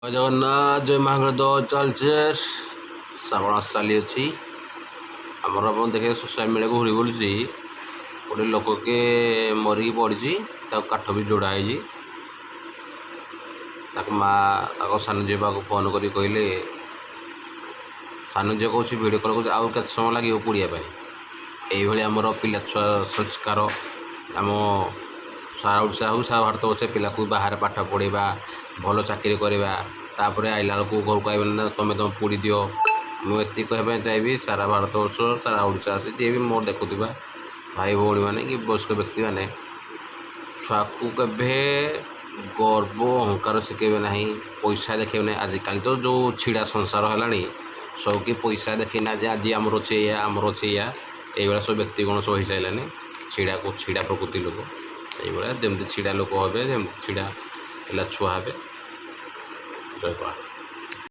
ଜୟ ଜଗନ୍ନାଥ, ଜୟ ମାଙ୍କର ଜୟ। ଚାଲିছে, ଶ୍ରାବଣ ମାସ ଚାଲିଅଛି ଆମର। ଆପଣ ଦେଖିବେ, ସୋସିଆଲ ମିଡ଼ିଆକୁ ଘୁରି ବୁଲୁଛି, ଗୋଟେ ଲୋକକେ ମରିକି ପଡ଼ିଛି, ତାକୁ କାଠ ବି ଯୋଡ଼ା ହେଇଛି। ତାକୁ ମା ତାଙ୍କ ସାନ ଝିଅ ପାଖକୁ ଫୋନ୍ କରି କହିଲେ, ସାନ ଝିଅ କହୁଛି, ଭିଡ଼ିଓ କଲ୍ କରୁଛି, ଆଉ କେତେ ସମୟ ଲାଗିବ ପୋଡ଼ିବା ପାଇଁ? ଏଇଭଳି ଆମର ପିଲା ଛୁଆ ସଂସ୍କାର। ଆମ ସାରା ଓଡ଼ିଶା ହେଉ, ସାରା ଭାରତ ବର୍ଷ, ପିଲାକୁ ବାହାରେ ପାଠ ପଢ଼ାଇବା, ଭଲ ଚାକିରି କରିବା, ତାପରେ ଆଇଲା ବେଳକୁ ଘରକୁ ଆଇବନି ନା ତୁମେ ତମ ପୋଡ଼ି ଦିଅ। ମୁଁ ଏତିକି କହିବା ପାଇଁ ଚାହିଁବି, ସାରା ଭାରତବର୍ଷ, ସାରା ଓଡ଼ିଶା ଆସି ଯିଏ ବି ମୋର ଦେଖୁଥିବା ଭାଇ ଭଉଣୀମାନେ କି ବୟସ୍କ ବ୍ୟକ୍ତିମାନେ, ଛୁଆକୁ କେବେ ଗର୍ବ ଅହଙ୍କାର ଶିଖେଇବେ ନାହିଁ, ପଇସା ଦେଖେଇବେ ନାହିଁ। ଆଜିକାଲି ତ ଯେଉଁ ଛିଡ଼ା ସଂସାର ହେଲାଣି, ସବୁ କି ପଇସା ଦେଖେଇନା ଯେ ଆଜି ଆମର ଅଛି ଏଇଆ, ଆମର ଅଛି ଏଇଆ। ଏଇଭଳିଆ ସବୁ ବ୍ୟକ୍ତିଗଣ ସବୁ ହେଇସାରିଲାଣି ଛିଡ଼ାକୁ ଛିଡ଼ା ପ୍ରକୃତି ଲୋକ। ଏଇଭଳିଆ ଯେମିତି ଛିଡ଼ା ଲୋକ ହେବେ, ଯେମିତି ଛିଡ଼ା ପିଲା ଛୁଆ ହେବେ। ଜୟ।